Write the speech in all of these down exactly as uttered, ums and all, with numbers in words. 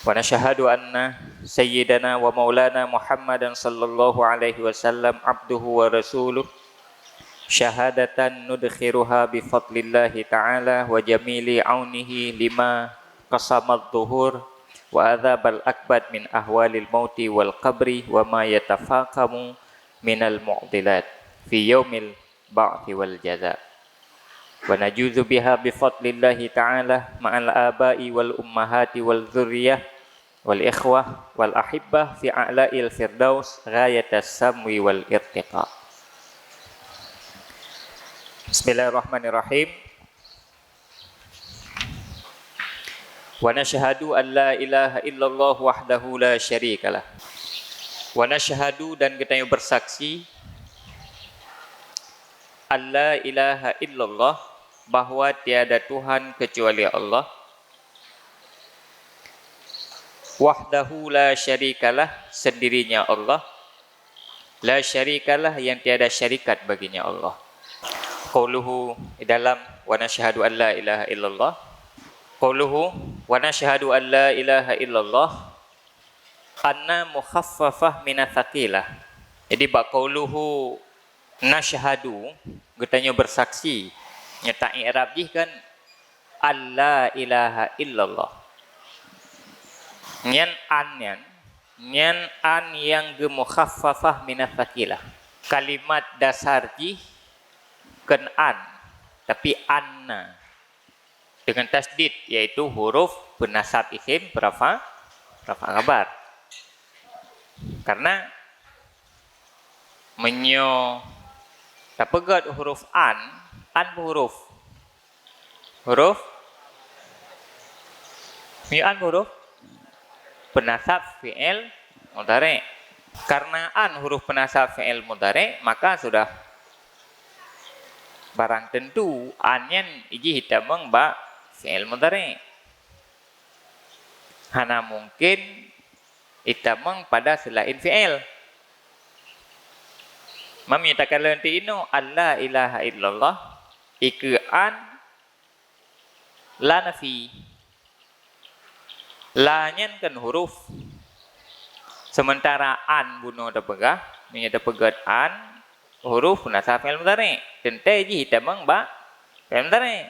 ونشهد أن سيدنا ومولانا محمدا صلى الله عليه وسلم عبده ورسوله، شهادة ندخرها بفضل الله تعالى وجميل عونه لما قسم الظهور وعذاب الأكبر من أهوال الموت والقبر وما يتفاقم من المعضلات في يوم البعث والجزاء. ونجوز بها بفضل الله تعالى مع الآباء والأمهات والذرية والإخوة والأحبة في أعلى الفردوس غاية السمو والارتقاء. بسم الله الرحمن الرحيم. ونشهد أن لا إله إلا الله وحده لا شريك له. ونشهد, dan geutanyoe bersaksi, أن لا إله إلا الله, bahwa tiada Tuhan kecuali Allah. وحده لا شريك له, sendirinya Allah. لا شريك له, yang tiada syarikat baginya Allah. Qauluhu, di dalam ونشهد أن لا إله إلا الله. Qauluhu ونشهد أن لا إله إلا الله أن مخففة من الثقيلة. Jadi bak qauluhu nashhadu, geutanyoe bersaksi. Nyoe ta i'rab jih kan أن لا إله إلا الله. Nyan an nyan, nyan an nyang geumukhaffafah minats tsaqilah. Kalimat dasar jih kon an, tapi anna. Dengan tasydid, yaitu huruf peunasab isim peurafa', peurafa' khabar. Karena meunyoe tapeugét huruf an, an peue huruf? Huruf? Meunyoe an peue huruf? Peunasab fi'il mudhari'. Karena an huruf peunasab fi'il mudhari', maka sudah barang tentu an nyan jih itamong bak fi'il mudhari'. Hana mungkin itamong pada seulaén fi'il. Meunyoe takalon ti inoe, "Alla ilaha illallah", ikeue an la nafi. La nyan kan huruf. Sementara an bunoe tapeugah, meunyoe tapeugét an, huruf peunasab fi'il mudhari'. Teuntée jih itamong bak fi'il mudhari'.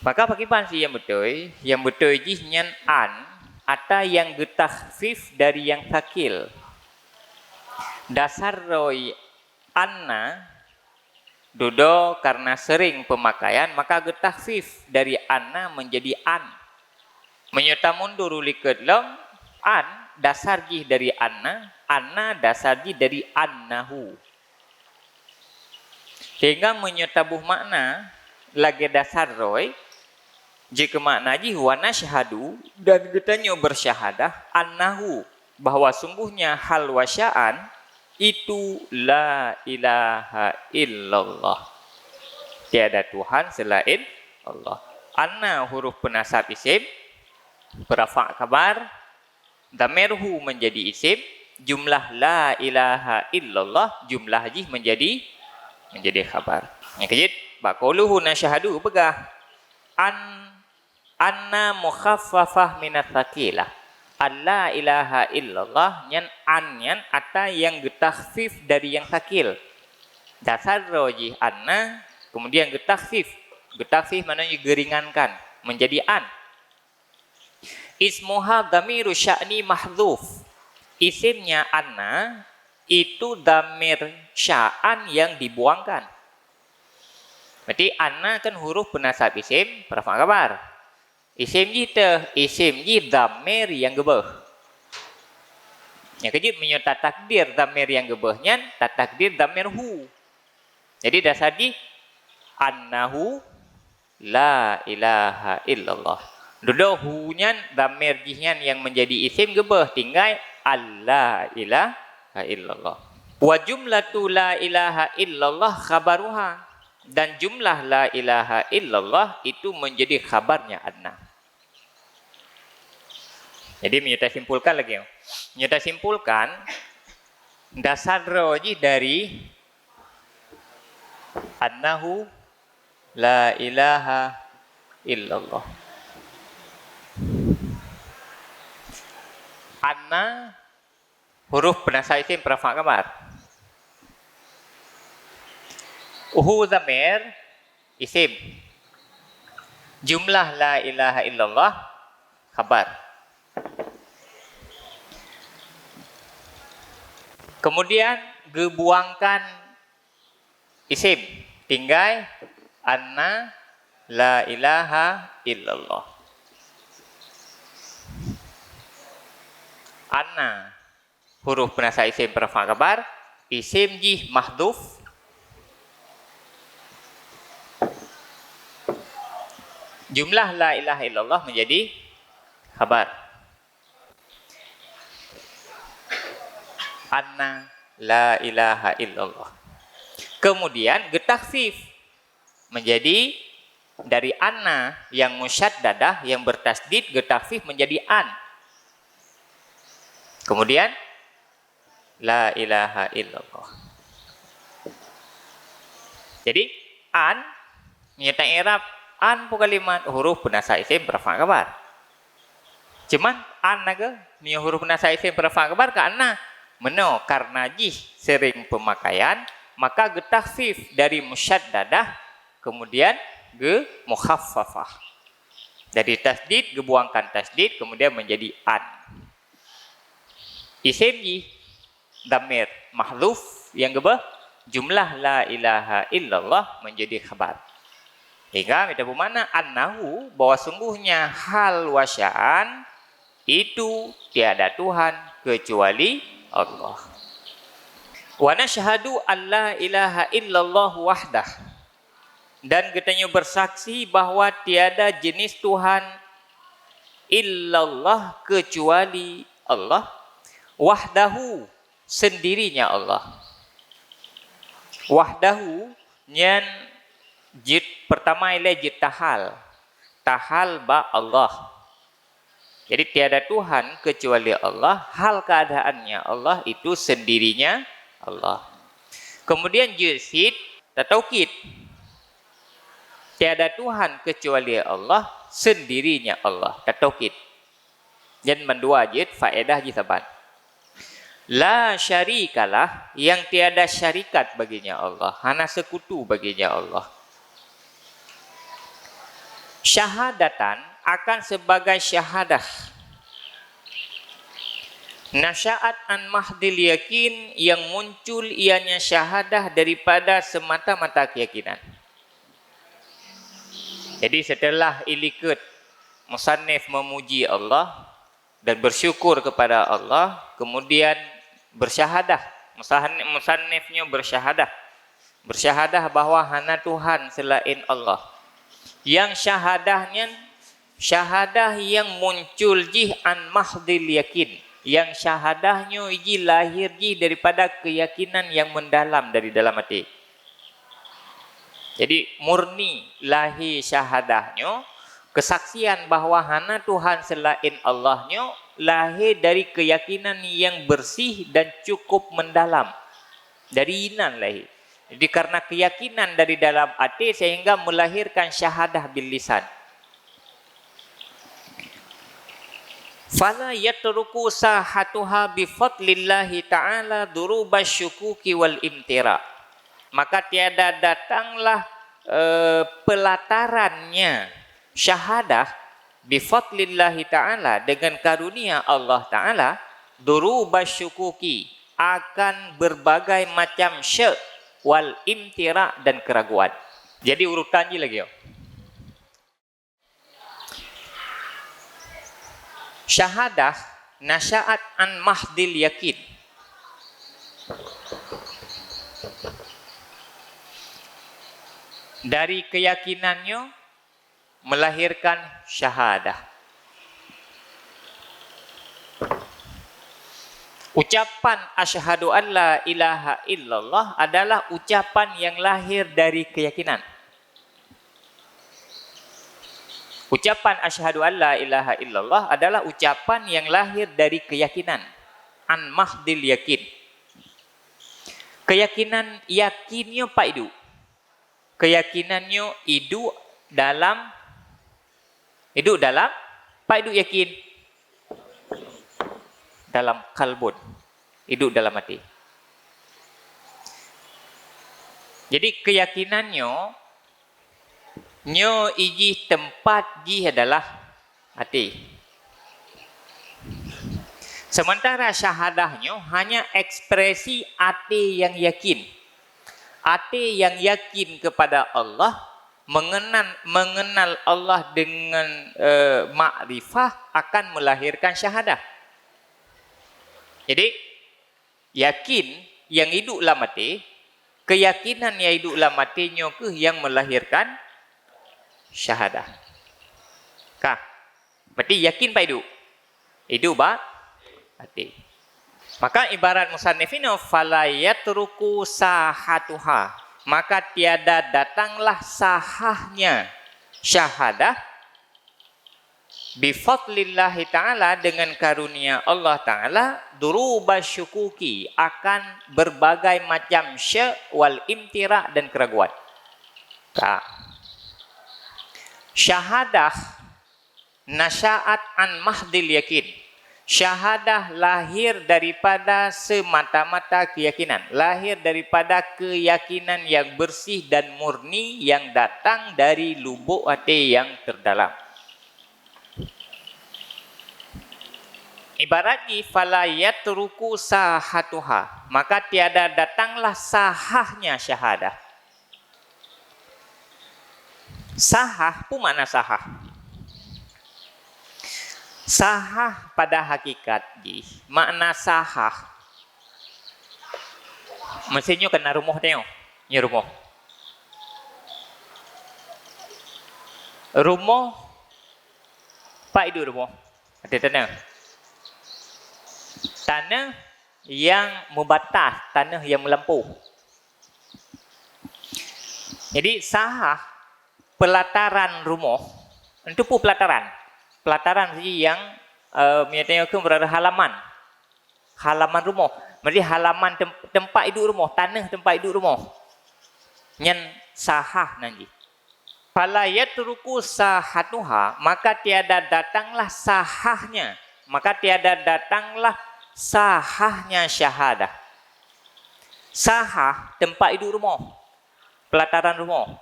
Maka pakriban si nyang beutôi? Nyang beutôi jih nyan an, ata nyang geutakhfif dari nyang tsakil. Dasar droe anna, dudoe karena sering peumakaian, maka geutakhfif dari anna menjadi an. Meunyoe tamundur u likot lom, an dasar jih dari anna, anna dasar jih dari annahu. Sehingga meunyoe taboh makna lagée dasar droe, jikeu makna jih wa nasyhadu, dan geutanyoe beusyahadah, annahu, bahwa sungguhnya hal wasyaan itu la ilaha illallah. Tiada Tuhan selain Allah. Anna huruf peunasab isim, peurafa' khabar, dhamirhu menjadi isim, jumlah la ilaha illallah, jumlah jih menjadi, menjadi khabar. Nyang keujeuet, bak qauluhu nasyhadu peugah, an, anna mukhaffafah minats tsaqilah. An la ilaha illallah nyan, an nyan ata nyang geutakhfif dari nyang tsakil. Dasar droe jih anna, kemudian geutakhfif. Geutakhfif maknanya geuringankan, menjadi an. Ismuha dhamiru sya'ni mahdzuf. Isimnya anna itu dhamir sya'an yang dibuangkan. Berarti anna kan huruf peunasab isim, peurafa' khabar. Isim jih teuh, isim jih dhamir nyang geubeuh. Nyang keujeuet meunyoe tatakdir dhamir nyang geubeuh nyan, tatakdir dhamir hu. Jadi dasar jih annahu la ilaha illallah. Dudoe hu nyan dhamir jih nyan nyang menjadi isim geubeuh, tinggai an la ilaha illallah. Wa jumlatu la ilaha illallah khabaruha. Dan jumlah la ilaha illallah itu menjadi khabarnya anna. Jadi meunyoe tasimpulkan lagée nyoe. Meunyoe tasimpulkan, dasar droe jih dari annahu la ilaha illallah. Anna huruf peunasab isim peurafa' khabar. Hu dhamir isim. Jumlah la ilaha illallah khabar. Kemudian geubuangkan isim, tinggai anna la ilaha illallah. Anna huruf peunasab isim peurafa' khabar, isim jih mahdhuf. Jumlah la ilaha illallah menjadi khabar. Anna la ilaha illallah. Kemudian geutakhfif menjadi dari anna yang musyaddadah, yang bertasdid, geutakhfif menjadi an. Kemudian la ilaha illallah. Jadi an, meunyoe ta i'rab an peue kalimat, huruf peunasab isim peurafa' khabar. Cuman an na geuh, meunyoe huruf peunasab isim peurafa' khabar ka anna. Meunoe, karena jih sering pemakaian, maka geutakhfif dari musyaddadah, kemudian geumukhaffafah. Dari tasdid geubuangkan tasdid, kemudian menjadi an. Isim jih dhamir mahdhuf nyang geubeuh jumlah la ilaha illallah menjadi khabar. Sehingga mita peumakna annahu, bahwa sungguhnya hal wa sya'an itu tiada Tuhan kecuali Allah. Wa nasyhadu an la ilaha illallah wahdah. Dan geutanyoe bersaksi bahwa tiada jenis Tuhan illallah, kecuali Allah, wahdahu, sendirinya Allah. Wahdahu nyan jeuet, pertama ilée jeuet tahal. Tahal bak Allah. Jadi tiada Tuhan kecuali Allah, hal keadaannya Allah itu sendirinya Allah. Kemudian jeuet sit tataukid. Tiada Tuhan kecuali Allah, sendirinya Allah. Tataukid. Nyan mandua jeuet faedah jih saban. La syarikalah, yang tiada syarikat baginya Allah, hana sekutu baginya Allah. Syahadatan, akan sebagai syahadah. Nasya'at an mahdil yakin, yang muncul ianya syahadah daripada semata-mata keyakinan. Jadi setelah ilikot musannif memuji Allah dan bersyukur kepada Allah, kemudian bersyahadah, musahan-, musannif nyoe bersyahadah, bersyahadah bahwa hana Tuhan selain Allah. Yang syahadah nyan, syahadah yang muncul jih an mahdil yakin, yang syahadah nyoe jih lahir jih daripada keyakinan yang mendalam dari dalam hati. Jadi murni lahé syahadah nyoe, kesaksian bahwa hana Tuhan selain Allah nyoe lahé dari keyakinan yang bersih dan cukup mendalam. Dari inan lahé. Jadi karena keyakinan dari dalam até sehingga melahirkan syahadah bil lisan. Fala yatruku sahatuha bi fadlillahi ta'ala duruba syukuki wal imtira. Maka tiada datanglah, eh, pelatarannya syahadah bi fadlillahi ta'ala, dengan karunia Allah Ta'ala, duruba syukuki, akan berbagai macam syek, wal imtira, dan keraguan. Jadi urutan jih lagi, yo. Syahadah nasya'at an mahdil yakin. Dari keyakinan nyoe melahirkan syahadah. Ucapan asyhadu an la ilaha illallah adalah ucapan yang lahir dari keyakinan. Ucapan asyhadu an la ilaha illallah adalah ucapan yang lahir dari keyakinan, an mahdil yakin. Keyakinan yakin nyoe pat iduek? Keyakinan nyoe iduek dalam, iduek dalam, pat iduek yakin? dalam qalbun, idup dalam até. Jadi keuyakinan nyoe, nyoe ijih teumpat jih adalah até. Sementara syahadah nyoe hanya ekspresi até nyang yakin. Até nyang yakin kepada Allah, mengenal, mengenal Allah dengan, eh, makrifah akan melahirkan syahadah. Jadi, yakin nyang idup lam até, keuyakinan nyang idup lam até nyoe kheueh nyang melahirkan syahadah. Ka. Berarti yakin bak idup. Idup bak até. Maka ibarat musannif inoe, "Fala yatruku sahatuha." Maka tiada datanglah sahahnya syahadah, "Bifadlillahi ta'ala," dengan karunia Allah Ta'ala, "duruba syukuki," akan berbagai macam syek, "wal imtira," dan keraguan. Ka. Syahadah nasya'at an mahdil yakin. Syahadah lahir daripada semata-mata keyakinan, lahir daripada keyakinan yang bersih dan murni yang datang dari lubuk hati yang terdalam. Ibarat jih, "Fala yatruku sahatuha," maka tiada datanglah sahahnya syahadah. Sahah, peue makna sahah? Sahah pada hakikat jih, makna sahah, meusé nyoe kana rumoh tanyoe, nyoe rumoh. Rumoh, pat iduek rumoh? Ateueh taneuh. Taneuh nyang meubatas, taneuh nyang meulampôh. Jadi, sahah pelataran rumoh, enteuk peue pelataran? Pelataran saji nyang, eh, meunyoe tanyoe kheun berarti halaman. Halaman rumoh. Berarti halaman tem-, teumpat iduek rumoh, taneuh teumpat iduek rumoh. Nyan sahah nan jih. "Fala yatruku sahatuha," maka tiada datanglah sahahnya, maka tiada datanglah sahahnya syahadah. Sahah, teumpat iduek rumoh, pelataran rumoh.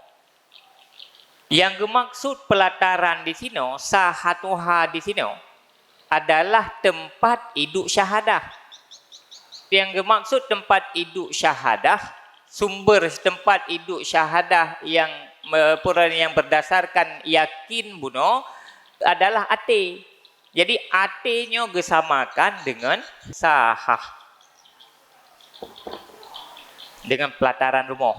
Nyang geumaksud pelataran di sinoe, sahatuha di sinoe, adalah teumpat iduek syahadah. Nyang geumaksud teumpat iduek syahadah, sumber teumpat iduek syahadah nyang me-, peue nan nyang berdasarkan yakin bunoe adalah até. Jadi, até nyoe geusamakan deungon sahah, deungon pelataran rumoh.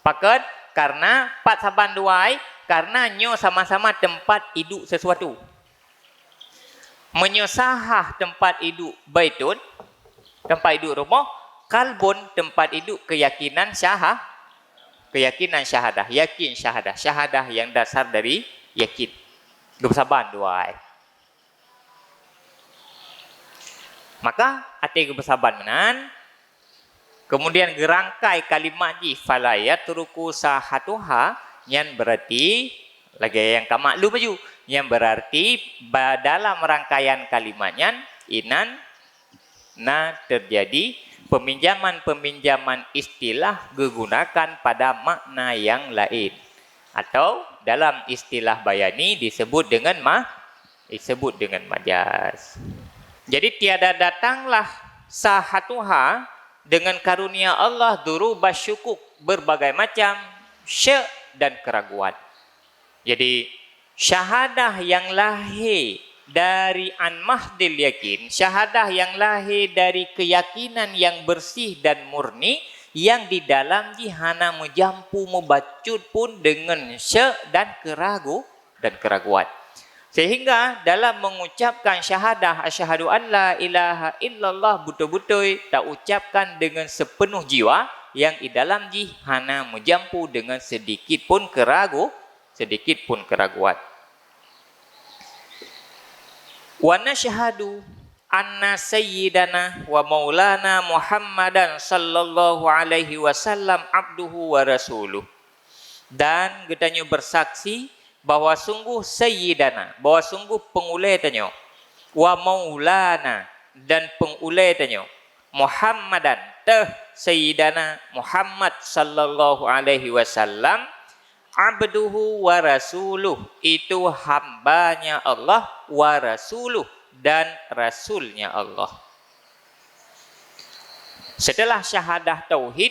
Pakon? Karena pat saban dua ai, karena nyoe sama-sama teumpat iduek sesuatu. Meunyoe sahah teumpat iduek baitun, teumpat iduek rumoh, qalbun teumpat iduek keuyakinan syahah, keuyakinan syahadah, yakin syahadah, syahadah nyang dasar dari yakin. Geupeusaban dua ai. Maka, até geupeusaban meunan, kemudian geurangkai kalimat jih, "Fala yatruku sahatuha," nyan berarti, lagée nyang ka maklum laju, nyan berarti ba-, dalam rangkaian kalimat nyan, inan na terjadi peminjaman-peminjaman istilah geugunakan pada makna nyang laén. Atau dalam istilah bayani disebut dengan ma-, disebut dengan majaz. Jadi, tiada datanglah sahatuha dengan karunia Allah duruba syukuk, berbagai macam syek dan keraguan. Jadi, syahadah nyang lahé dari an mahdil yakin, syahadah nyang lahé dari keuyakinan nyang bersih dan murni, nyang di dalam jih hana meujampu meubacut pun deungon syek dan keuragu-, dan keuraguan. Sehingga dalam mengucapkan syahadah, "Asyhadu an la ilaha illallah," beutôi-beutôi taucapkan deungon seupeunôh jiwa, nyang di dalam jih hana meujampu deungon seudikit pun keuragu-, seudikit pun keuraguan. "Wa nasyhadu anna sayyidana wa maulana Muhammadan sallallahu alaihi wasallam abduhu wa rasuluh." Dan geutanyoe bersaksi bahwa sungguh sayyidana, bahwa sungguh peungulée tanyoe, wa maulana, dan peungulée tanyoe, Muhammadan, teuh Sayyidana Muhammad sallallahu alaihi wasallam, abduhu wa rasuluh, itu hambanya Allah, wa rasuluh, dan rasulnya Allah. Setelah syahadah tauhid,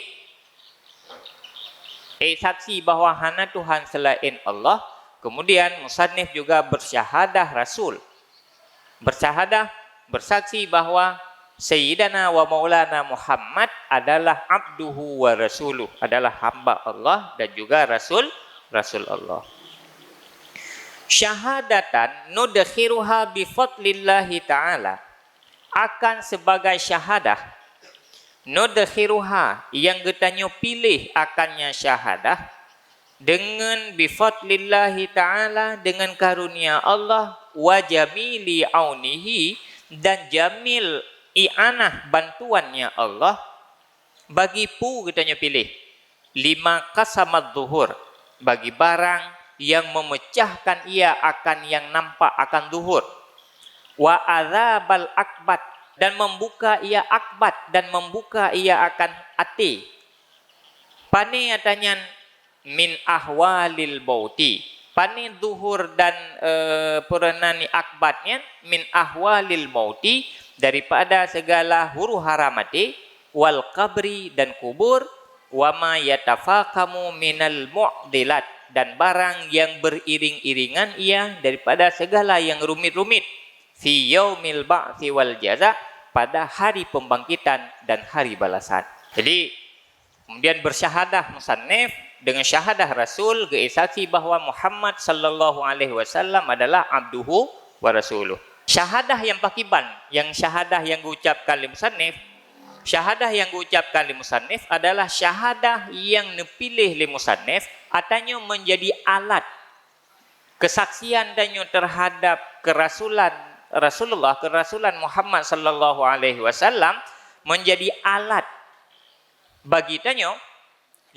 eh, saksi bahwa hana Tuhan selain Allah, kemudian musannif juga bersyahadah rasul. Bersyahadah, bersaksi bahwa Sayyidana wa Maulana Muhammad adalah abduhu wa rasuluh, adalah hamba Allah dan juga rasul, rasul Allah. Syahadatan nudkhiruha bi fadlillahi ta'ala, akan sebagai syahadah, nudkhiruha, yang geutanyoe piléh akannya syahadah, deungon bi fadlillahi ta'ala, dengan karunia Allah, wa jamili aunihi, dan jamil i'anah, bantuannya Allah, bagi peue geutanyoe piléh, lima qasamat zuhur, bagi barang yang memecahkan ia akan yang nampak akan zuhur, wa azabal akbat, dan membuka ia akbat, dan membuka ia akan até. Pane ata nyan? Min ahwalil mauti. Pane zuhur dan, eh, peureunani akbat nyan? Min ahwalil mauti, daripada segala huru-hara maté, wal qabri, dan kubur, wa ma yatafakamu minal mu'dilat, dan barang yang beriring-iringan ia daripada segala yang rumit-rumit, fi yaumil ba'tsi wal jaza, pada hari pembangkitan dan hari balasan. Jadi, kemudian bersyahadah musannif dengan syahadah rasul, geusaksi bahwa Muhammad sallallahu alaihi wasallam adalah abduhu wa rasuluh. Syahadah yang pakiban, yang syahadah yang geuucapkan lé musannif, syahadah yang geuucapkan lé musannif adalah syahadah yang neupiléh lé musannif, ata nyoe menjadi alat kesaksian tanyoe terhadap kerasulan Rasulullah, kerasulan Muhammad sallallahu alaihi wasallam, menjadi alat bagi tanyoe,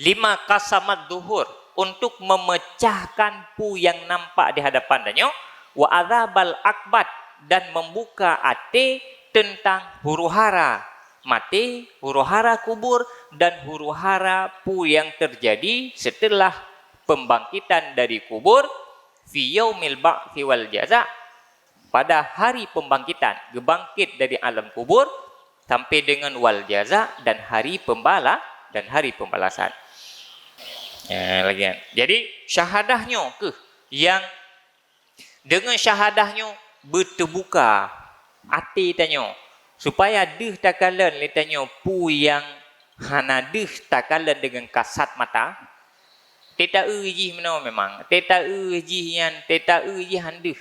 lima qasamat zuhur, untuk memecahkan peue nyang nampak di hadapan tanyoe, wa azabal akbat, dan membuka até tentang huru-hara maté, huru-hara kubur, dan huru-hara peue nyang terjadi setelah pembangkitan dari kubur, fi yaumil ba'tsi wal jaza, pada hari pembangkitan, geubangkét dari alam kubur, sampai dengan wal jaza, dan hari pembala-, dan hari pembalasan. Ya, lagi kan. Jadi, syahadah nyoe keuh nyang, deungon syahadah nyoe beuteubuka até tanyoe, supaya deuh takalon lé tanyoe peue nyang hana deuh takalon deungon kasat mata. Teuta-eu jih meunoe memang, teuta-eu jih nyan, teuta-eu jih han deuh.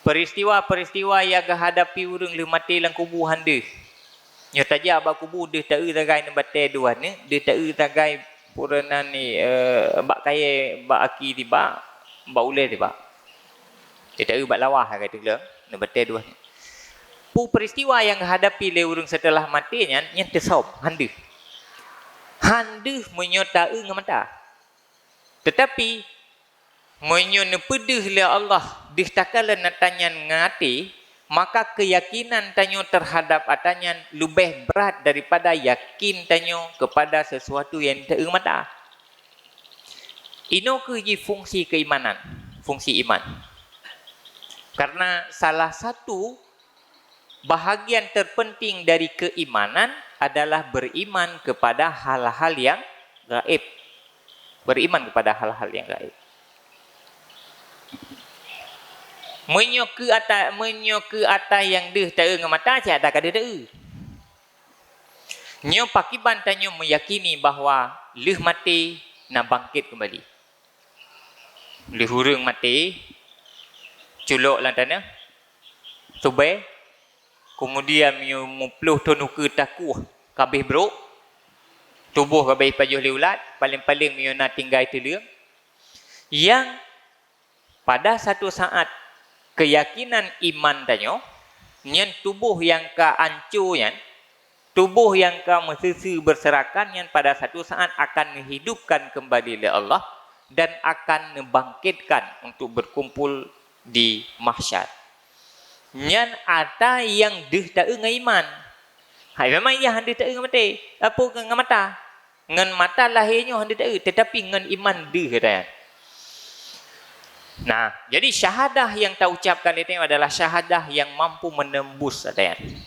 Peristiwa-peristiwa nyang geuhadapi ureuëng lheueh maté lam kubu han deuh. Nyoe tajak bak kubu deuh ta-eu sagai neubatée dua neuk, deuh ta-eu sagai pureunan ni, eh, bak kayée, bak aki tibak, bak ulée tibak. Teuta-eu bak lawah sagai teugleueng, neubatée dua neuk. Peue peristiwa nyang geuhadapi lé ureuëng seuteulah maté nyan, nyan teusöm, han deuh. Han deuh meunyoe ta-eu ngon mata. Teutapi, meunyoe neupeudeuh lé Allah deuh takalon ata nyan ngon até, maka keuyakinan tanyoe teuhadab ata nyan leubeh brat daripada yakin tanyoe keupada sesuatu nyang ta-eu mata. Inoe kheueh jih fungsi keuimanan, fungsi iman. Karena salah satu bahagian terpenting dari keuimanan adalah beriman kepada hal-hal yang gaib. Beriman kepada hal-hal yang gaib. Meunyoe keu ata, meunyoe keu ata nyang deuh ta-eu ngon mata, cit ata ka deuh ta-eu. Nyoe pakiban tanyoe meuyakini bahwa lheueh maté na bangkét keumbali. Lheueh ureuëng maté, culok lam tanoh, tubée, keumudian meunyoe muploh thon ukeue takueh ka abéh brok, tuboh ka abéh pajoh lé ulat, paleng-paleng meunyoe na tinggai teuleueng. Nyang pada satu saat keuyakinan iman tanyoe, nyan tuboh nyang ka anco nyan, tuboh nyang ka meuseuseue beuserakan nyan pada satu saat akan neuhidupkan keumbali lé Allah dan akan neubangkitkan untuk beukumpul di mahsyar. Nyan ata nyang deuh taeu ngon iman. Hai, memang iya han deuh taeu ngon maté. Apa ngon mata? Ngon mata lahé nyoe han deuh taeu, tetapi ngon iman deuh ata nyan. Nah, jadi syahadah yang taucapkan itu adalah syahadah yang mampu menembus ata nyan.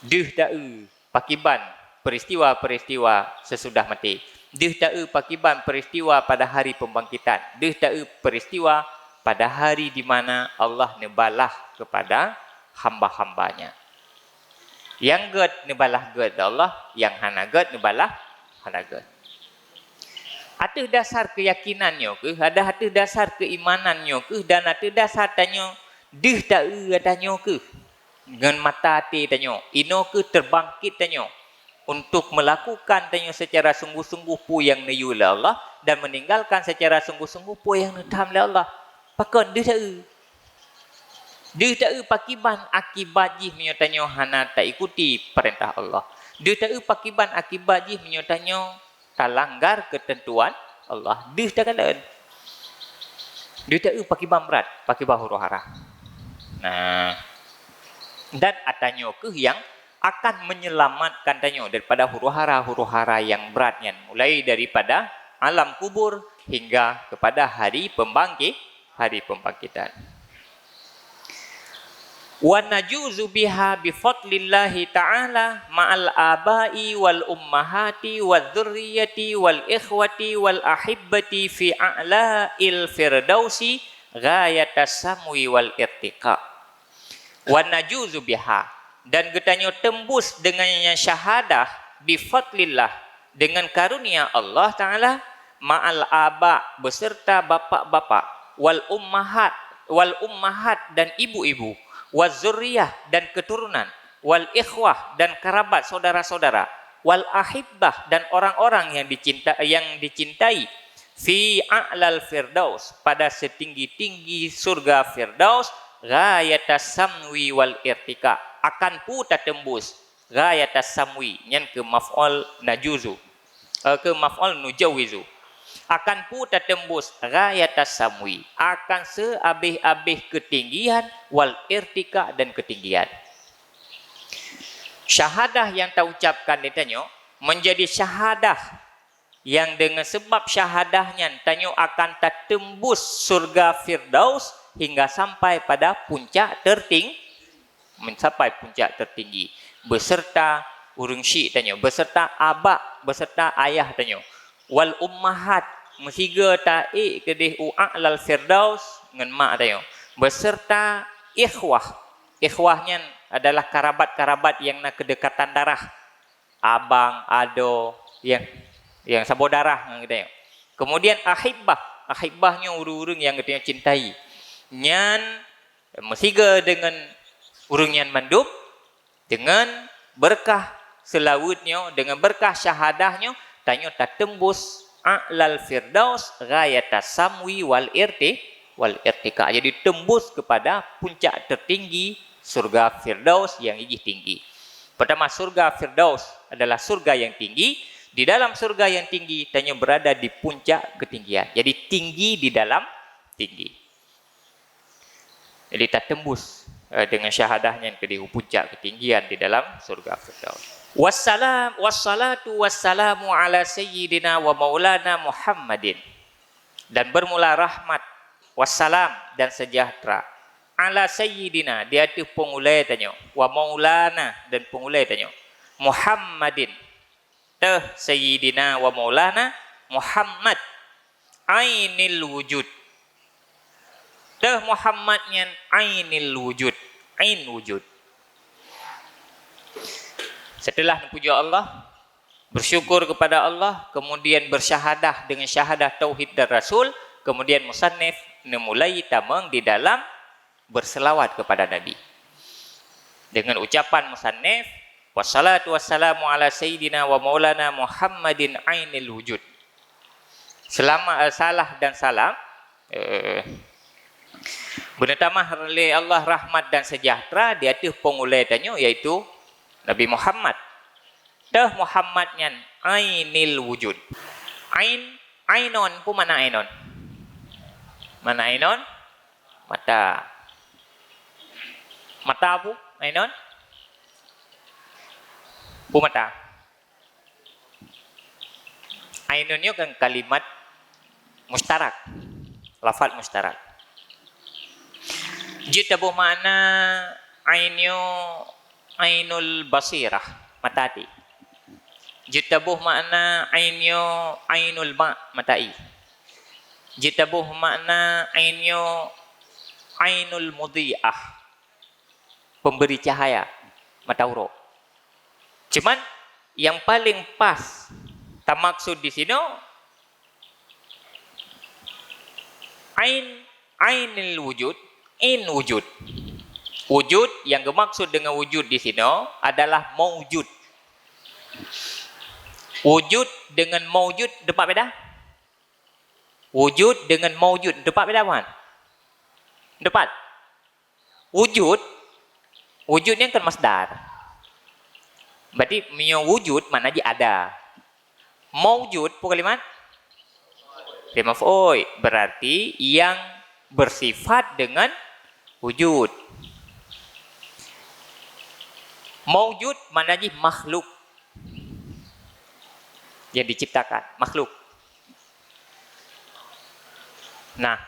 Deuh taeu pakiban peristiwa-peristiwa sesudah maté. Deuh taeu pakiban peristiwa pada hari pembangkitan. Deuh taeu peristiwa pada hari di mana Allah neubalah kepada hamba-hamba-Nya. Nyang gét neubalah gét lé Allah, nyang hana gét neubalah hana gét. Ateueh dasar keuyakinan nyoe kheueh, ada ateueh dasar keuimanan nyoe kheueh, dan ateueh dasar tanyoe deuh taeu ata nyoe kheueh. Ngon mata até tanyoe, inoe kheueh teubangkét tanyoe untuk meulakukan tanyoe seucara sungguh-sungguh peue nyang neuyue lé Allah dan meuninggalkan seucara sungguh-sungguh peue nyang neutham lé Allah. Pakon deuh taeu? Deuh taeu pakiban akibat jih meunyoe tanyoe hana taikuti peurintah Allah. Deuh taeu pakiban akibat jih meunyoe tanyoe talanggar keuteuntuan Allah. Deuh takalon. Deuh taeu pakiban brat, pakiban huru-hara. Nah, dan ata nyoe kheueh nyang akan menyelamatkan tanyoe daripada huru-hara-huru-hara nyang brat nyan, mulai daripada alam kubur hingga kepada hari pembangkit, hari pembangkitan. Wa najuzu biha bi fadlillahi ta'ala ma'al aba'i wal ummahati wal dzurriyyati wal ikhwati wal ahibbati fi a'la'il firdausi ghayata samwi wal irtiqa. Wa najuzu biha, dan geutanyoe teumbus deungon nyan syahadah, bi fadlillah, deungon karunia Allah Ta'ala, ma'al aba, beserta bapak-bapak, wal ummahat, wal ummahat, dan ibu-ibu, waz zurriyah, dan keturunan, wal ikhwah, dan kerabat saudara-saudara, wal ahibbah, dan orang-orang yang dicinta-, yang dicintai, fi a'lal firdaus, pada setinggi-tinggi surga Firdaus, ghayata samwi wal irtika, akan pu tateumbus, ghayata samwi, nyan keu maf'ul najuzu, eh, keu maf'ul nujawizu. Akan pu tateumbus ghayata samwi, akan seabeh-abeh keutinggian, wal irtika, dan keutinggian. Syahadah nyang taucapkan di tanyoe menjadi syahadah nyang deungon seubab syahadah nyan tanyoe akan tateumbus surga Firdaus hingga sampai pada puncak terting-, sampai puncak tertinggi, beserta ureuëng syik tanyoe, beserta abak, beserta ayah tanyoe, wal ummahat, meusigoe taék keudeh u a'lal firdaus ngon mak tanyoe, beserta ikhwah. Ikhwah nyan adalah karabat-karabat nyang na keudekatan darah, abang, adoe, nyang, nyang saboh darah ngon geutanyoe. Kemudian ahibbah, ahibbah nyoe ureuëng-ureuëng nyang geutanyoe cintai. Nyan meusigoe deungon ureuëng nyan mandum, deungon beureukat seulaweuet nyoe, deungon beureukat syahadah nyoe, tanyoe tateumbus a'lal firdaus ghayata samwi wal irti-, wal irtika. Jadi teumbus kepada puncak tertinggi surga Firdaus nyang jih tinggi. Pertama, surga Firdaus adalah surga yang tinggi. Di dalam surga yang tinggi, tanyoe berada di puncak ketinggian. Jadi tinggi di dalam tinggi. Jadi tateumbus, eh, dengan syahadah nyan keudeh u puncak ketinggian di dalam surga Firdaus. Wassalam, wassalatu wassalamu ala sayyidina wa maulana Muhammadin. Dan bermula rahmat, wassalam, dan sejahtera, ala sayyidina, di ateueh peungulée tanyoe, wa maulana, dan peungulée tanyoe, Muhammadin, teuh sayyidina wa maulana Muhammad, ainil wujud. Teuh Muhammad nyan ainil wujud, ain wujud. Setelah neupujoe Allah, bersyukur kepada Allah, kemudian bersyahadah dengan syahadah tauhid dan rasul, kemudian musannif neumulai tamong di dalam berselawat kepada Nabi. Dengan ucapan musannif, "Wassalatu wassalamu ala sayyidina wa maulana Muhammadin ainil wujud." Selama, eh, salah dan salam, eh, beuneutamah lé Allah rahmat dan sejahtera di ateueh peungulée tanyoe, yaitu Nabi Muhammad. Teuh Muhammad nyan ainil wujud. Ain, ainon, peue makna ainon? Makna ainon? Mata. Mata peue? Ainun? Peue mata? Ainun nyoe kan kalimat mustarak, lafaz mustarak. Jeuet taboh makna ain nyoe ainul basirah, mata até. Jeuet taboh makna ain nyoe ainul ma, mata ie. Jeuet taboh makna ain nyoe ainul mudhi'ah, pemberi cahaya, mata uroe. Cuman nyang paleng pas tamaksud di sinoe ain, ainil wujud, ain wujud. Wujud, nyang geumaksud deungon wujud di sinoe adalah maujud. Wujud deungon maujud teumpat beda? Wujud deungon maujud teumpat beda, bukan? Teumpat. Wujud, wujud nyan kan masdar. Berarti meunyoe wujud makna jih ada. Maujud peue kalimat? Fi'il maf'ul. Berarti nyang bersifat dengan wujud. Maujud makna jih makhluk yang diciptakan, makhluk. Nah,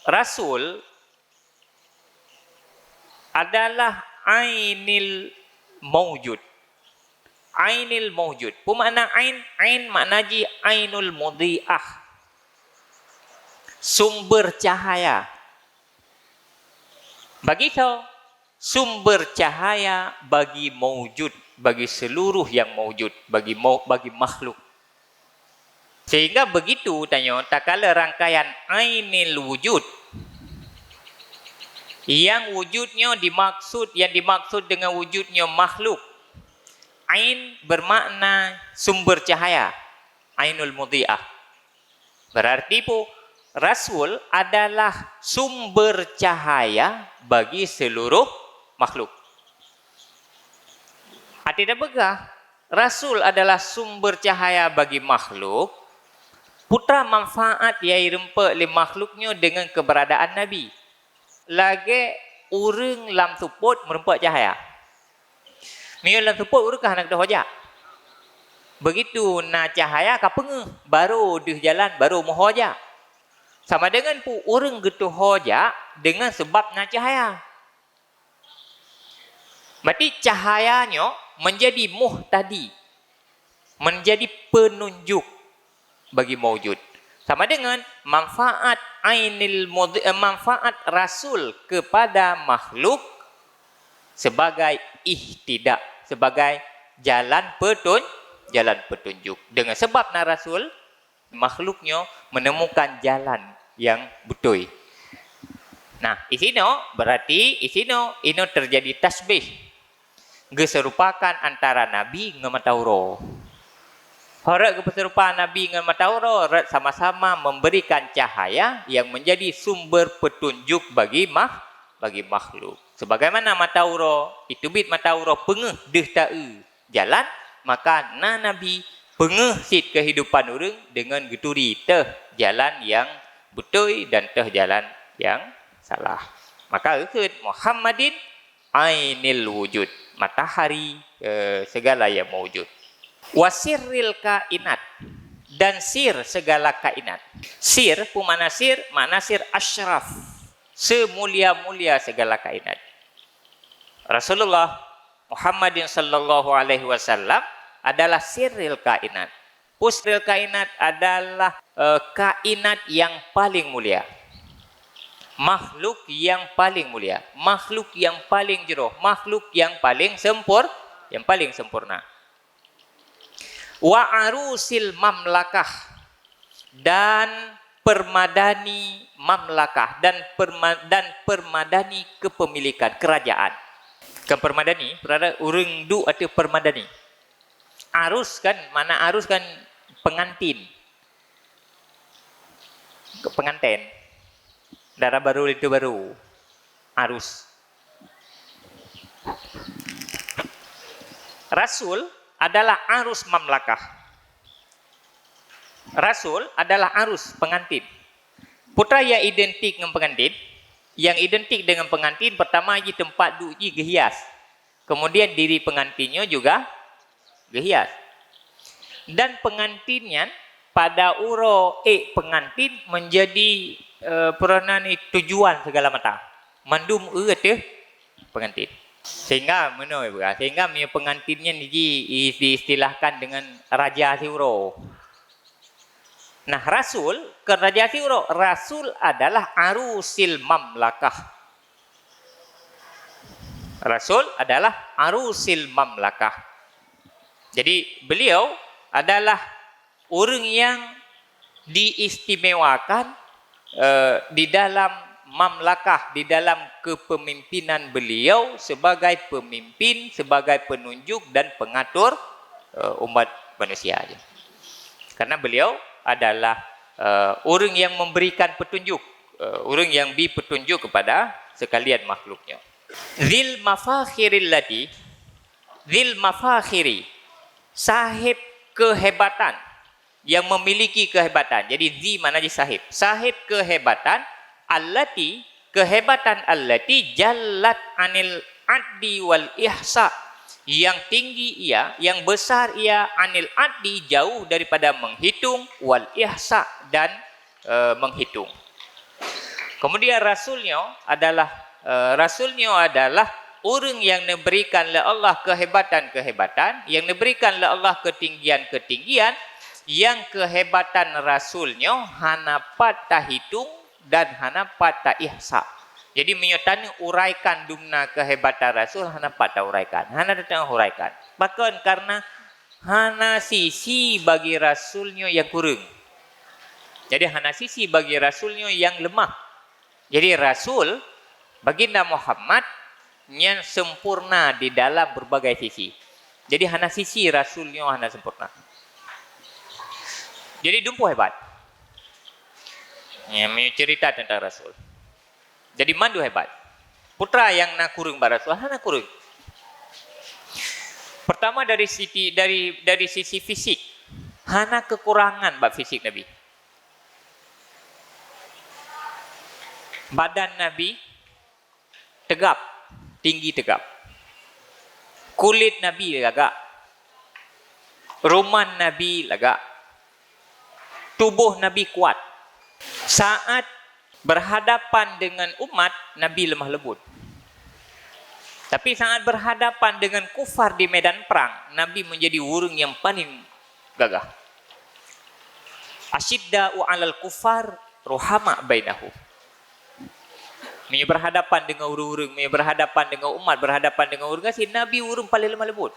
rasul adalah ainil maujud. Ainil maujud. Peue makna ain? Ain makna jih ainul mudhi'ah. Sumber cahaya. Bagi soe? Sumber cahaya bagi maujud, bagi seluruh yang maujud, bagi mau-, bagi makhluk. Sehingga begitu tanyoe takala rangkaian ainil wujud. Nyang wujud nyoe dimaksud, nyang dimaksud deungon wujud nyoe makhluk. Ain bermakna sumber cahaya, ainul mudhi'ah. Berarti peue? Rasul adalah sumber cahaya bagi seluruh makhluk. Até tapeugah, rasul adalah sumber cahaya bagi makhluk, peue manfaat nyang jirumpok lé makhluk nyoe deungon keberadaan nabi? Lagée ureuëng lam seupôt meurumpok cahaya. Meunyoe lam seupôt ureuëng ka hana keudroe jak. Begitu na cahaya ka peungeuh, barô deuh jalan, barô meuho jak. Sama deungon peue ureuëng geuteuho jak deungon sabab na cahaya. Berarti cahaya nyoe menjadi muhtadi, menjadi penunjuk bagi maujud. Sama deungon manfaat ainil mudhi-, eh, manfaat rasul kepada makhluk sebagai ihtida, sebagai jalan petun-, jalan petunjuk. Deungon sabab na rasul, makhluk nyoe menemukan jalan nyang beutôi. Nah, isinoe berarti isinoe inoe terjadi tasbih. Geuseurupakan antara nabi ngon mata uroe. Ho rot geupeuseurupa nabi ngon mata uroe, rot sama-sama memberikan cahaya yang menjadi sumber petunjuk bagi mah-, bagi makhluk. Sebagaimana mata uroe, iteubiet mata uroe peungeuh deuh taeu jalan, maka na nabi peungeuh cit kehidupan ureuëng deungon geuturi teuh jalan nyang beutôi dan teuh jalan nyang salah. Maka geukheun Muhammadin ainil wujud, matahari, eh, segala yang maujud. Wa sirril kainat, dan sir segala kainat. Sir, peue makna sir? Makna sir asyraf, seumulia-mulia segala kainat. Rasulullah Muhammadin sallallahu alaihi wasallam adalah sirril kainat. Peue sirril kainat adalah, eh, kainat yang paling mulia. Makhluk yang paling mulia, makhluk yang paling jroh, makhluk yang paling sempur-, yang paling sempurna. Wa arusil mamlakah, dan permadani mamlakah, dan perma-, dan permadani kepemilikan kerajaan. Kan permadani, berada ureuëng duek ateueh permadani. Arus kan, makna arus kan pengantin. Penganten. Dara barô linto barô. Arus. Rasul adalah arus mamlakah. Rasul adalah arus pengantin. Peue nyang identik ngon pengantin? Nyang identik dengan pengantin, pertama jih teumpat duek jih geuhias. Kemudian diri pengantin nyoe juga geuhias. Dan pengantin nyan pada uroe ék pengantin menjadi, eh, peurana ni tujuan segala mata. Mandum eu ateueh pengantin. Sehingga meunoe, sehingga meunyoe pengantin nyan ji-, diistilahkan dengan raja siuroe. Nah, rasul, kon raja siuroe, rasul adalah arusil mamlakah. Rasul adalah arusil mamlakah. Jadi, beliau adalah ureuëng yang diistimewakan, eh, di dalam mamlakah, di dalam kepemimpinan beliau sebagai pemimpin, sebagai penunjuk dan pengatur, eh, umat manusia. Karena beliau adalah, eh, ureuëng yang memberikan petunjuk, eh, ureuëng yang bi petunjuk kepada sekalian makhluknya. Dzil mafakhiril lati, dzil mafakhiri, sahib kehebatan, yang memiliki kehebatan. Jadi, dzi makna jih sahib. Sahib kehebatan, allati, kehebatan allati jallat anil addi wal ihsa, yang tinggi ia, yang besar ia, anil addi, jauh daripada menghitung, wal ihsa, dan, eh, menghitung. Kemudian rasulnya adalah, eh, rasulnya adalah ureuëng yang diberikan lé Allah kehebatan-kehebatan, yang diberikan lé Allah ketinggian-ketinggian, yang kehebatan rasulnya hana pat tahitung dan hana pat taihsa. Jadi, meunyoe taneuk uraikan dumna kehebatan rasul, hana pat tauraikan, hana teungoh uraikan. Pakon? Karena hana sisi bagi rasulnya yang kureueng. Jadi, hana sisi bagi rasulnya yang lemah. Jadi, rasul, Baginda Muhammad, nyan sempurna di dalam berbagai sisi. Jadi, hana sisi rasul nyoe hana sempurna. Jadi, dumpeue hebat. Ya, meunyoe cerita tentang rasul. Jadi, mandum hebat. Peue teuma nyang na kureueng bak rasul, hana kureueng. Pertama, dari siti-, dari, dari sisi fisik, hana kekurangan bak fisik Nabi. Badan Nabi tegap, tinggi tegap. Kulit Nabi lagak. Ruman Nabi lagak. Tuboh Nabi kuat. Saat berhadapan dengan umat, Nabi lemah lembut. Tapi saat berhadapan dengan kufar di medan perang, Nabi menjadi ureuëng yang paling gagah. Asyidda'u 'alal kufar, ruhama bainahum. Meunyoe berhadapan dengan ureuëng-ureuëng, meunyoe berhadapan dengan umat, berhadapan dengan ureuëng gasien, Nabi ureuëng paling lemah lembut.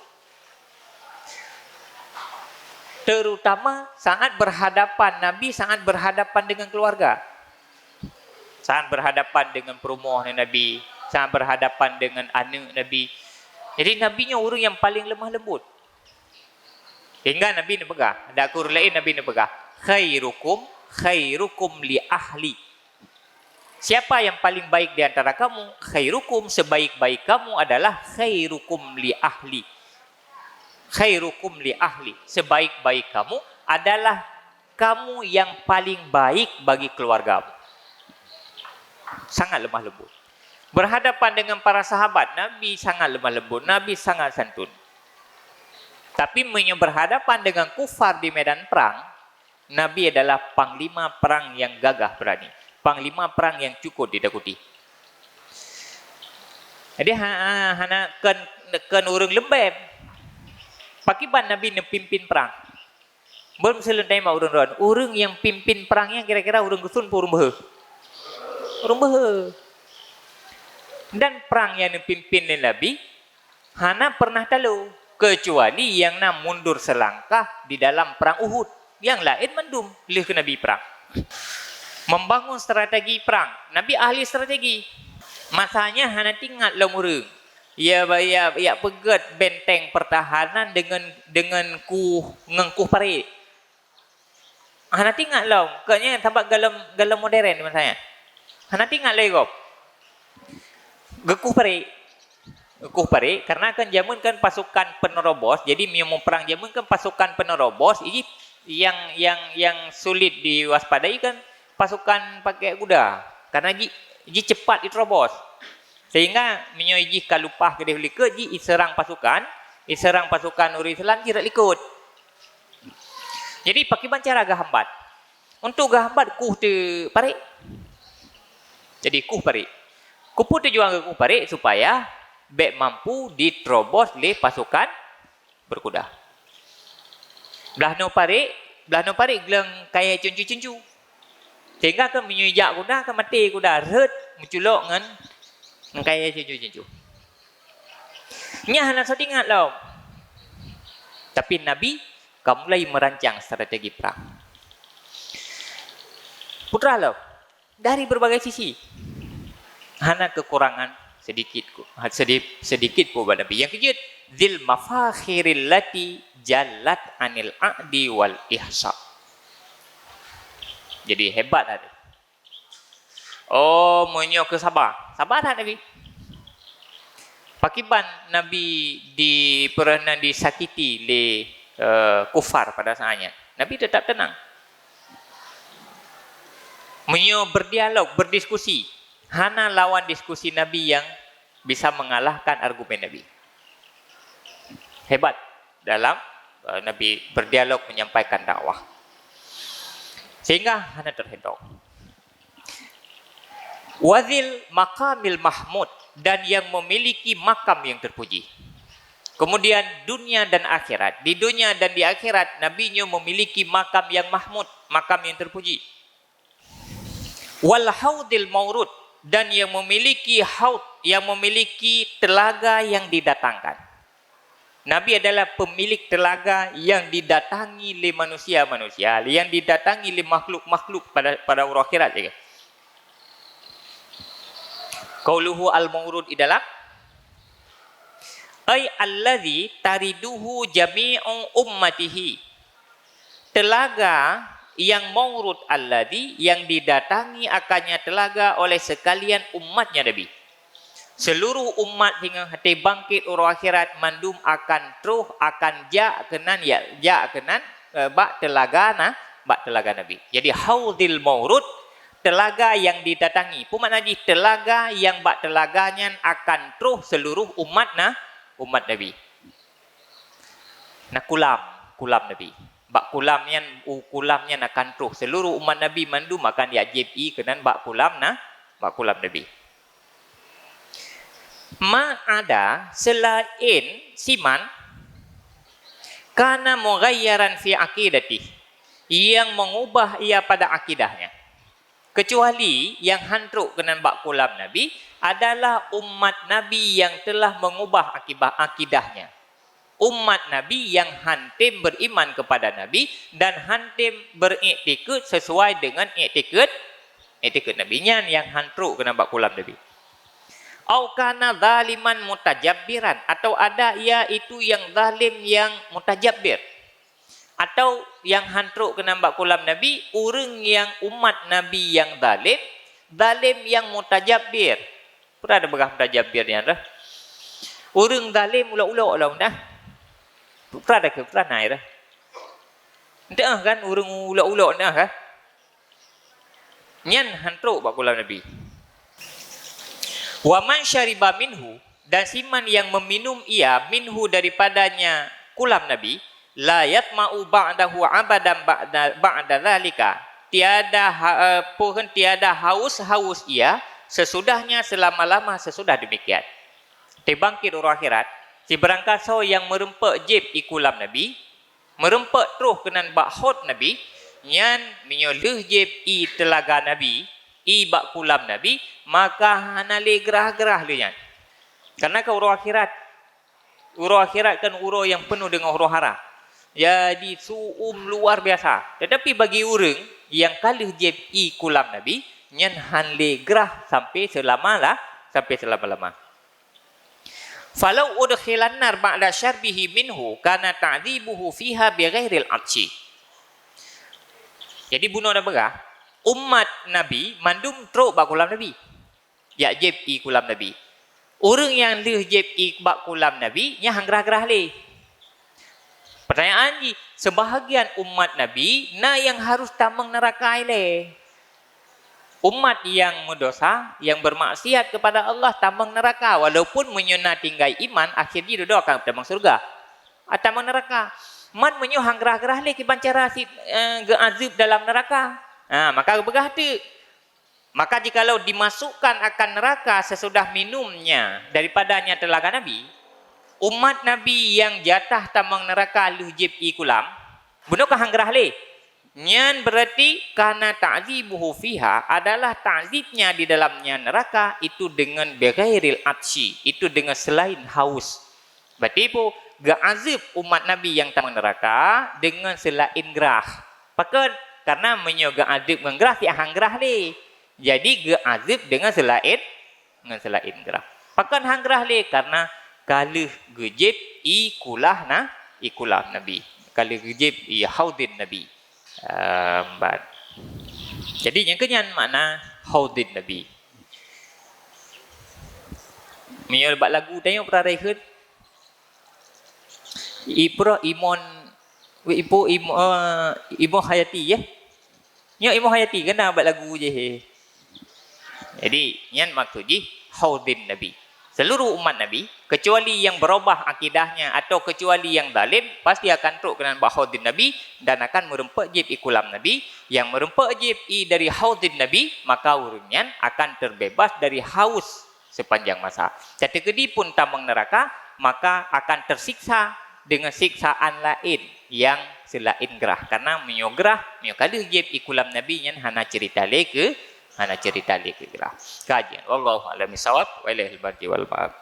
Terutama saat berhadapan, Nabi saat berhadapan dengan keluarga. Saat berhadapan dengan peurumoh Nabi, saat berhadapan dengan aneuëk Nabi. Jadi, Nabi nyoe ureuëng nyang paling lemah lembut. Hingga Nabi neupeugah, dak keu ureuëng laén Nabi neupeugah, "Khairukum, khairukum li ahli." Siapa yang paling baik di antara kamu? Khairukum, sebaik-baik kamu adalah khairukum li ahli. Khairukum li ahli, sebaik-baik kamu adalah kamu yang paling baik bagi keluargamu. Sangat lemah lembut. Berhadapan dengan para sahabat, Nabi sangat lemah lembut, Nabi sangat santun. Tapi meunyoe berhadapan dengan kufar di medan perang, Nabi adalah panglima perang yang gagah berani, panglima perang yang cukup ditakuti. Jadi, ha, ha, hana kon, kon ureuëng leumbém. Pakriban Nabi neupimpin perang? Beumeuseuleuen tanyong bak ureuëng droen, ureuëng nyang pimpin perang nyan kira-kira ureuëng geuthon peue ureuëng beuhe? Ureuëng beuhe. Dan perang nyang neupimpin lé Nabi hana pernah talo, keucuali nyang na mundur seulangkah di dalam perang Uhud. Nyang laén mandum lheueh keu Nabi perang. Membangun strategi perang, Nabi ahli strategi. Masa nyan hana teuingat lom ureuëng. Ia ba-, ia, ia peugét benteng pertahanan deungon, deungon kuh, ngon kuh parek. Hana teuingat lom, kon nyan sabab gohlom, gohlom modern masa nyan. Hana teuingat lé gob. Geukuh parek. Geukuh parek, karena kan jameun kan pasukan penerobos, jadi meunyoe muprang jameun kan pasukan penerobos, iji nyang, nyang, nyang sulit diwaspadai kan pasukan pakai kuda. Karena ji, Ji cepat iterobos. Sehingga meunyoe jih ka leupah keudeh likot, ji iseurang pasukan, iseurang pasukan ureuëng Islam ji rot likot. Jadi, pakiban cara geuhambat? Untuk geuhambat kuh teu parék. Jadi, kuh parék. Kupeue tujuan geukuh parék? Supaya bék mampu diterobos lé pasukan berkuda. Blaih noe parék, blaih noe parék gleueng kayée cuncu-cuncu. Sehingga keu meunyoe jak kuda, keu maté kuda rhot meuculok ngon, ngon kayée cuncu-cuncu. Nyan hana soe teuingat lom. Tapi Nabi ka mulai merancang strategi perang. Putra lom, dari berbagai sisi. Hana kekurangan sedikit ku-, sedi-, sedikit pun bak Nabi. Nyang keujeuet, dzil mafakhiril lati jallat anil a'di wal ihsa. Jadi, hebat ada. Oh, meunyoe keu saba. Saba that Nabi. Pakiban Nabi di-, pernah disakiti lé, eh, kufar pada saat nyan. Nabi tetap tenang. Meunyoe berdialog, berdiskusi, hana lawan diskusi Nabi yang bisa mengalahkan argumen Nabi. Hebat dalam, eh, Nabi berdialog, menyampaikan dakwah. Sehingga hana terhentong. Wadzil maqamil mahmud, dan yang memiliki makam yang terpuji. Kemudian dunia dan akhirat. Di dunia dan di akhirat, Nabi nyoe memiliki makam yang mahmud, makam yang terpuji. Wal haudil maurud, dan yang memiliki haud, yang memiliki telaga yang didatangkan. Nabi adalah pemilik telaga yang didatangi lé manusia-manusia, yang didatangi lé makhluk-makhluk pada, pada uroe akhirat juga. Qauluhu al-maurud di dalam, ai allazi tariduhu jami'u ummatihi. Telaga yang maurud allazi, yang didatangi akannya telaga oleh sekalian umatnya Nabi. Seluruh umat singoh até bangkit uroe akhirat mandum akan troh, akan jak keunan, ya, jak keunan, eh, bak telaga na, bak telaga Nabi. Jadi, haudil maurud, telaga yang didatangi. Peue makna jih? Telaga yang bak telaga nyan akan troh seluruh umat na, umat Nabi. Na kulam, kulam Nabi. Bak kulam nyan, u kulam nyan akan troh. Seluruh umat Nabi mandum akan jak jieb ié keunan bak kulam na, bak kulam Nabi. Ma ada, selain siman, kana mughayyaran fi aqidatih, yang mengubah ia pada akidahnya. Kecuali yang han trok keunan bak kulam Nabi adalah umat Nabi yang telah mengubah akibah, akidahnya. Umat Nabi yang han tem beriman kepada Nabi dan han tem beriktikad sesuai dengan iktikad, iktikad Nabi. Nyan yang han trok keunan bak kulam Nabi. Au kana zaliman mutajabbiran, atau ada ia itu yang zalim yang mutajabbir. Atau nyang han trok keunan bak kulam Nabi, ureuëng nyang umat Nabi nyang zalem, zalem nyang mutajabbir. Peue tapeugah mutajabbir nyan dah? Ureuëng zalem ulok-ulok lom dah. Peue tapeugah, peue na dah? Enteuh kan ureuëng ulok-ulok dah kan? Nyan han trok bak kulam Nabi. Wa man syariba minhu, dan siman yang meminum ia minhu daripadanya kulam Nabi, la yatma'u ba'dahu abadan ba'da, ba'da zalika. Tiada ha-, eh, pohon tiada haus-haus ia sesudahnya selama-lama sesudah demikian. Teubangkét uroe akhirat, sibarangkasoe nyang meureumpok jieb ié kulam Nabi, meureumpok troh keunan bak haud Nabi, nyan meunyoe lheueh jieb ié teulaga Nabi, ié bak kulam Nabi, maka hana lé grah-grah lé nyan. Kareuna keu uroe akhirat, uroe akhirat kan uroe nyang peunoh deungon huru-hara. Jadi, su'um luar biasa. Tetapi bagi ureuëng nyang ka lheueh jieb ié kulam Nabi, nyan han lé grah sampai seulama la-, sampai seulama-lama. Falau udkhilan nar ba'da syarbihi minhu kana ta'dzibuhu fiha bighairil 'atsyi. Jadi bunoe na peugah, umat Nabi mandum trok bak kulam Nabi. Jak jieb ié kulam Nabi. Ureuëng nyang lheueh jieb ié bak kulam Nabi, nyan han grah-grah lé. Pertanyaan jih, seubahagian umat Nabi na nyang harôh tamong neuraka ilée. Umat nyang meudosa, nyang bermaksiat kepada Allah tamong neuraka, walaupun meunyoe na tinggai iman, akhé jih dudoe akan tamong syeuruga. Ah, tamong neuraka. Man meunyoe han grah-grah lé kiban cara si, eh, geuazeueb dalam neuraka. Ha, maka geupeugah teuk. Maka jikalau dimasukkan akan neraka sesudah minumnya daripadanya telaga Nabi, umat Nabi nyang jatah tamong neuraka lheueh jieb ié kulam, bunoe ka han grah lé. Nyan berarti karena ta'dzibuhu fiha adalah ta'zibnya di dalamnya neraka itu dengan bighairil atsyi, itu dengan selain haus. Berarti peue? Geuazeueb umat Nabi nyang tamong neuraka dengan selain grah. Pakon? Karena meunyoe geuazeueb ngon grah, siat han grah lé. Jadi geuazeueb dengan selain, ngon selain grah. Pakon han grah lé? Karena ka lheueh geujieb ié kulam na, ié kulam Nabi. Ka lheueh geujieb ié haudin Nabi. Ehm, ban. Jadi nyang keunyan makna haudin Nabi. Meunyoe bak lagu tanyoe peurarai kheun, Iproh Imon, weh, Ibu Imo, eh, Imo Hayati, ya? Nyoe Imo Hayati, kena bak lagu je, he. Jadi, nyan maksud jih haudin Nabi. Seluruh umat Nabi, kecuali yang berubah akidahnya atau kecuali yang zalim, pasti akan trok keunan bak haudin Nabi dan akan meureumpok jieb ié kulam Nabi. Yang meureumpok jieb ié dari haudin Nabi, maka ureuëng nyan akan terbebas dari haus sepanjang masa. Teukeudi pun tamong neuraka, maka akan tersiksa dengan siksaan laén nyang seulaén grah. Karena meunyoe grah, meunyoe ka lheueh jieb ié kulam Nabi nyan hana cerita lé keu, hana cerita lé keu grah. Kajian. Wallahu a'lam bishawab. Wa ilaihil marji wal ma'ab.